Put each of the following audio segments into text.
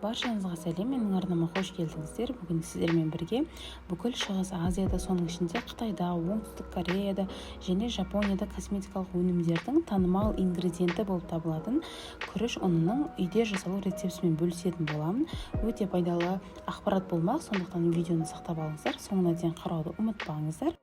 Баршаңызға сәлем! Менің арнама қош келдіңіздер! Бүгін сіздермен бірге бүкіл Шығыс Азияда, соның ішінде Қытайда, Оңтүстік Кореяда және Жапонияда косметикалық өнімдердің танымал ингредиенті болып табылатын күріш ұнының үйде жасалу рецептісімен бөлісетін боламын. Өте пайдалы ақпарат болмақ, сондықтан видеоны сақтап алыңыздар, соңына дейін қарауды ұмытпаңыздар.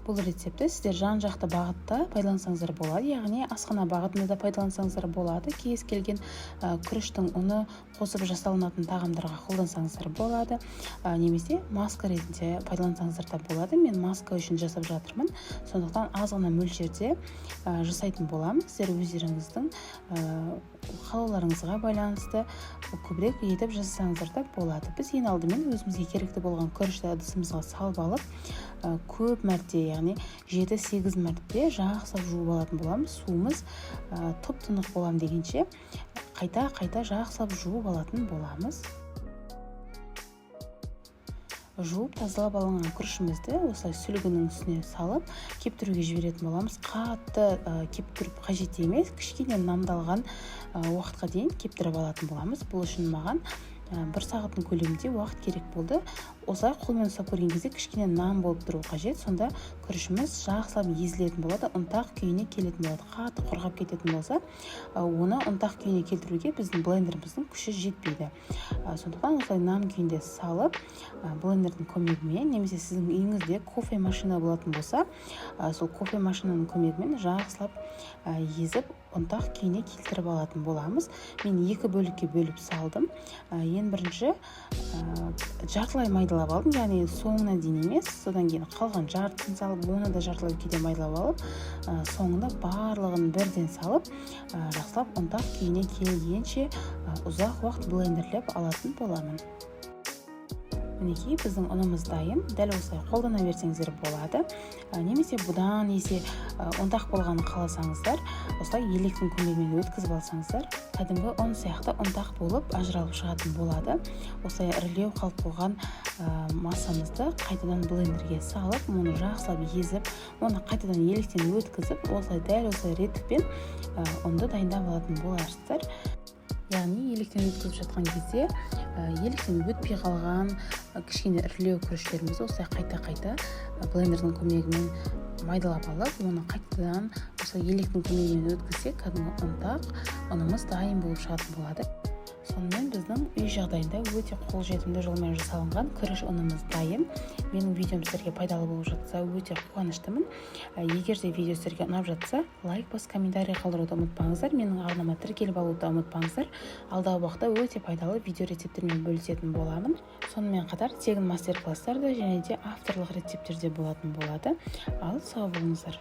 Бұл рецептті сіздер жан жақты бағытта пайдалансаңыздар болады, яғни асхана бағытында да пайдалансаңыздар болады, кез келген күріштің ұны қосып жасалынатын тағамдарға қолдансаңыздар болады немесе маска ретінде пайдалансаңыздар да болады. Мен маска үшін жасап жатырмын, сондықтан аз ғана мөлшерде жасайтын боламын. Сіздер өздеріңіздің қалауларыңызға байланысты көбірек етіп жасасаңыздар да болады. Біз ең алдымен өзімізге керекті болған күрішті ыдысымызға салып алып, көп мәрте, яғни 7-8 мәрте жақсылап жуып алатын боламыз. Суымыз тұп тұнық болам дегенше, қайта қайта жақсылап жуып алатын боламыз. Жуып тазалап алынған күрішімізді осылай сүлгінің үстіне салып, кептіруге жіберетін боламыз. Қатты кептіріп қажет емес, кішкене намдалған уақытқа дейін кептіріп алатын боламыз. Бұл үшін маған бір сағаттың көлемінде уақыт керек болды. Осылай қолмен ұстап көрген кезде кішкене нам болып тұру қажет, сонда күрішіміз жақсылап езілетін болады, ұнтақ күйіне келетін болады. Қатты құрғап кететін болса, оны ұнтақ күйіне келтіруге біздің блендеріміздің күші жетпейді. Сондықтан осылай нам күйінде салып, блендердің көмегімен немесе сіздің үйіңізде кофе машина болатын болса, сол кофе машинаның көмегімен жақсылап езіп, ұнтақ күйіне келтіріп алатын боламыз. Мен екі бөлікке бөліп салдым. Ең бірінші жартылай майдалап алдым, яғни соңына дейін емес. Содан кейін қалған жартысын салып, оны да жартылай күйде майдалап алып, соңында барлығын бірден салып, жақсылап ұнтақ күйіне келгенше ұзақ уақыт блендерлеп алатын боламын. Мінекей, біздің ұнымыз дайын. Дәл осылай қолдана берсеңіздер болады немесе бұдан есе ұнтақ болғанын қаласаңыздар, осылай електің көмегімен өткізіп алсаңыздар, кәдімгі ұн сияқты ұнтақ болып ажыралып шығатын болады. Осылай ірілеу қалып қойған массамызды қайтадан блендерге салып, оны жақсылап езіп, оны қайтадан електен өткізіп, осылай, дәл осылай ретпен ұнды дайындап алатын боларсыздар. Яғни електен өткізіп жатқан кезде електен өтпей қалған кішкене ірілеу күріштерімізді осылай қайта қайта блендердің көмегімен майдалап алып, оны қайтадан осылай електің көмегімен өткізсек, кәдімгі ұнтақ ұнымыз дайын болып шығатын болады. Сонымен, біздің үй жағдайында өте қолжетімді жолмен жасалынған күріш ұнымыз дайын. Менің видеом сіздерге пайдалы болып жатса, өте қуаныштымын. Егер де видео сіздерге ұнап жатса, лайк басып, комментарий қалдыруды ұмытпаңыздар, менің арнама тіркеліп алуды да ұмытпаңыздар. Алдағы уақытта өте пайдалы видео рецепттермен бөлісетін боламын. Сонымен қатар тегін мастер класстар да және де авторлық рецепттер де болатын болады. Ал сау болыңыздар!